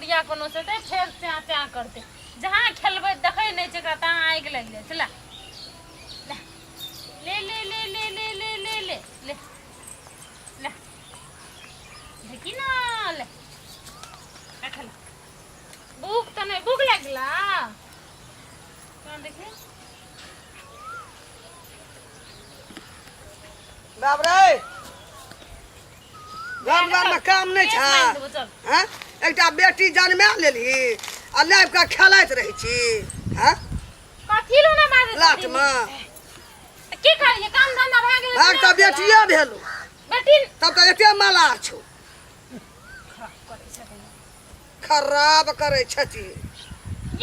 बुढ़िया कोनो से हेतै फेर च्याँ च्याँ करतै जहाँ खेलबै देखै नहि छै एकरा तहाँ आगि लागि जाइ छै ला ले ले ले ले ले ले ले ले ले ले देखी ना ले रख ले भूख तऽ नहि भूख लागला देखी बाप रे घर दुआरमे काम नहि केस छै मारि देबो चल हँ एकटा बेटी जन्मा लेलही आ लाबि कऽ खेलाइत रहै छी हँ कथी लो ना मारे लाटमे की करिए काम धंधा भए गेलै भाग तऽ बेटिए भेलौ बेटी तब तऽ एते माला छौ खराब करै छथिन खराब करै छथिन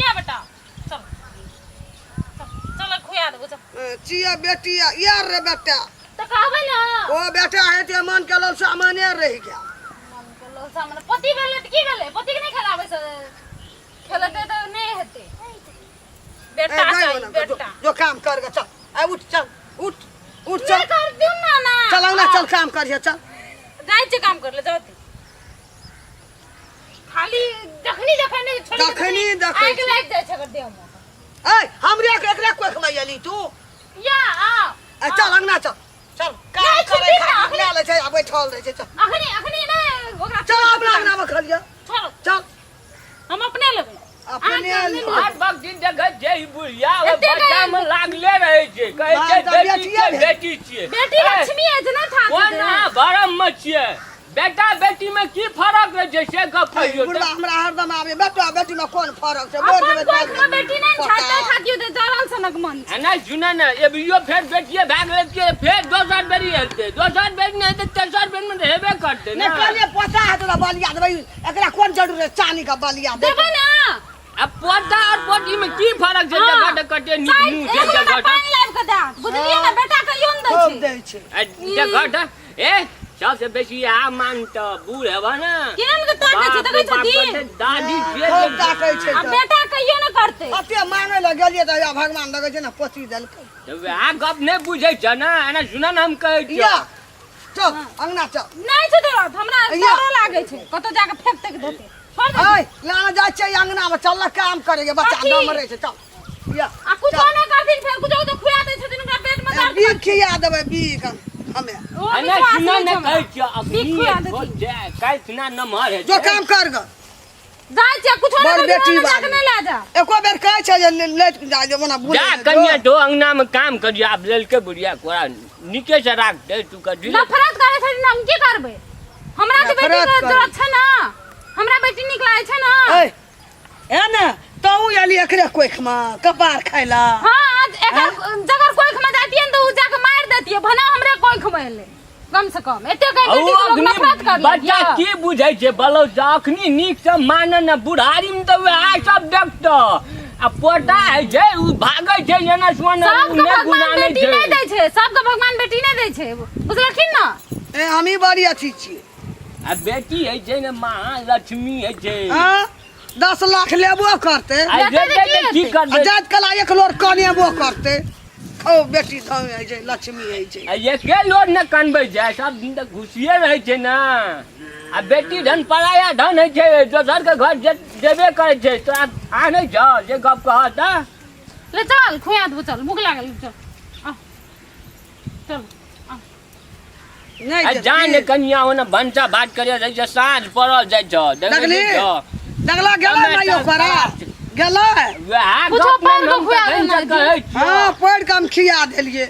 या बेटा चल चल चल खुआ देबो चल चिया बेटी यार रे बेटा तऽ कहबै ने ओ बेटा हेते मन के लोल सामाने रहि गेल मन के लोल सामाने पति भेलै तऽ की भेलै पति के नहि खेलाबै से खेलेतै तऽ नहि हेतै बेटा ए, चाही जाइयो ना, जो, बेटा जो काम कर गे चल आ उठ चल उठ उठ चल नहि कर दियौ ना ना चल अंगना चल काम करिहे चल जाइ छै काम कर ले जाउ खाली जखनी जखनी छोड़ी जखनी देखै आगि लागि जाइ छै एकर देह मे ए हमरे के एकरे कोख में एली तू या आ ए चल अंगना चल चल काम नहि, करे छुट्टी ना, खातिर लए लै छै आ बैठल रहै छै चल अखनी अखनी ने ओकरा चल अपना अंगना में खलिया छोड़ो चल हम अपने लेबै अपने अहाँ लेबै। आठ बक दिन देखै छै ई बुढ़िया ओहि एते बच्चा मे लागले रहै छै कहै छै बाप तऽ बेटी बेटिये छियै भेल। बेटी छियै बेटी ए, लक्ष्मी अछि ने था कोना भरम मे छियै बेटा बेटी मे की फरक रहै छै से गप कहियौ बुढ़वा हमरा हरदम आबे बेटा बेटी में कोन फरक छै बोल अपन देबै कोख में बेटी नहि छाते खातियो ते जरल सनक मन आ नहि सुन ने एबियो फेर बेटिये भए गेलै कि फेर दोसर बेरी हेतै दोसर बेरी नहि हेतै तेसर बेरी मे तऽ हेबे करतै नहि ने कहलियै पोता हेतै तऽ बलिया देबै एकरा कोन जरूरत चानी के बलिया देबै देबै ने आ पोता और पोती मे की फरक छै हाँ। जगह तऽ कते नीक साइड मुँह छै एक लोटा जगह पानि लाबि कऽ दए बुझलियै ने बेटा कहियो ने दै खूब छै दै छै आ जगह तऽ ए सबसे बेसी आ मान तऽ बूढ़ हेबा ने केहन के ताकै छै बाप देखै रे बाप, छथिन कते दादी छियै खूब ताकै छै आ तऽ। बेटा कहियो ने करतै कते मांगे लए गेलियै तऽ हैया भगवान लगै छै ने पोती देलकै तऽ वएह गप नहि बुझै छ ने एना सुन ने हम कहै छियौ या चल अंगना चल नहि छै जरूरत हमरा या। डरो लागै छै कतौ जाके फेंक तेक देतै छोड़ दे ऐ लाना जाइ छै अंगना में चल काम करे के बच्चा कथी? नम रहे छै चल या आ कुछो नहि करथिन फेर कुछो तो खुआ दै छथिन ओकरा पेट में दर्द बीख खिया देबै बीख हमे ओ एना विश्वास सुन नहि ने छै हमरा। कहै छियौ अखनी बीख खुआ देथिन काल्हि सुना नमहर जो हेतै काम कर ग जाइ छियै कुछो नहि बड़ करथिन बेटी ओना जाके बाली। नहि लए जा एको बेर कहै छै जे लेट जा जे ओना भूल जा कनिया तो अंगना में काम करियो आब लेलके बुढ़िया कोरा नीके से राख दे तू कर दिले नफरत करै छथिन हम की करबै हमरा तऽ बेटी नफरत के करै। जरूरत छै ने हमरा बेटी नीक लागै छै ने ऐ ए ने तहूँ एली एकरे कोख में कपार खाइला हाँ आज एकर जकर कोख में जातियै ने तऽ उ जाके मारि देतियै भने हमरे कोख में एलै कम से कम एते कहि औ बेटी के लोग नफरत कर बच्चा की बुझै छै बलौ अखनी नीक से माने ने बुढ़ारी में तऽ वएह सब देखतौ आ पोता होइ छै उ भागै छै एना सोना उ सबके नहि भगवान गुजानै बेटी छै नहि दै छै सबके भगवान बेटी नहि दै छै बुझलखिन ने ए हमही बड़ी अथी छियै आ बेटी होइ छै ने महालक्ष्मी होइ छै हाँ 10 लाख लेबो करतै आ बेटा जेतै के तऽ की की आ करतै जाइत कला एक लोर कनेबो करतै ओ बेटी धन होइ छै लक्ष्मी होइ छै आ एके लोड ने कनबै छै सब दिन तऽ घुसिए रहै छै ने आ बेटी धन पराया धन होइ छै दोसरके घर जेबे करै छै तोरा आ नहि छौ जे गप कहत तऽ ले चल खुआ देबो चल भूख लागल चल आ चल आ नहि आ जेतै। जा ने कनिया ओने भनसा भात करे रहै छै साँझ पड़ल जाइ छौ देखै देखली नहि छौ? देखला गेलै समय माइयो चल करा गेलै वएह कुछो गप ने पढ़ि कऽ हम खुआ तखन देना से कहै छियौ। हाँ पढ़ि कऽ हम खिया देलियै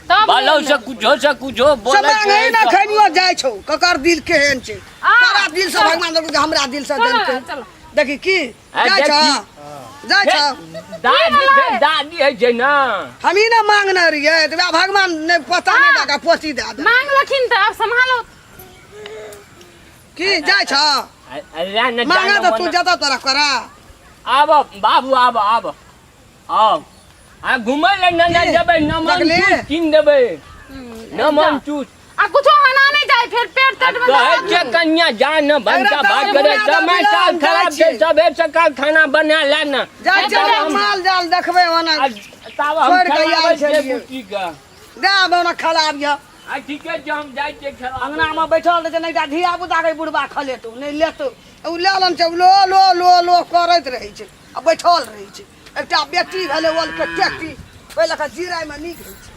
तब बलौ से कुछो से कुछो से बोलै मांगे छै ने खैनियो जाइ छौ ककर दिल केहन छै आ, तोरा दिल से चल। भगवान देलकै हमरा दिल से चल देलकै चल देखी की आ, जाइ छौ देखी। जाइ छौ दादी फेर दादी होइ छै ने हमही ने मांगने रहियै तऽ वएह भगवान नहि पता नहि दऽ कऽ पोती दए दे मांगलखिन तऽ आब सम्हालो की जाइ छौ अल्लाह ने मांगा जाने तऽ तू मने। जतऽ तोरा करा आब बाबू आब आब आब आ घुमै लए ने ने की? जेबै नमन देखली? चूस कीन देबै नमन चूस आ कुछो आना नहीं जाए फिर पेट तेट में कहै दर्द छै कन्या जा न भनसा एकरा भात तऽ करे मुना समय दऽ साल दिला, खराब जाइ छै छियै। सबे सकाल खाना बना ले न जाइ छै तब हम- माल जाल देखबै ओना आ तब हम छोड़ि कऽ खिलाबै आयल छियै छलियै। बुच्ची के दए ओना खराब यऽ आ ठीके छै, हम जाइ छियै खेला। अंगनामे बैठल रहै छै, नहि एकटा धिया पुताके बुढ़बा खलेतौ नहि लेतौ। ओ लए लन छै, लो लो लो लो करैत रहै छै आ बैठल रहै छै। एकटा बेटी भेलै ओलके टेटी, ओहि लऽ कऽ जिराइमे नीक होइ छै।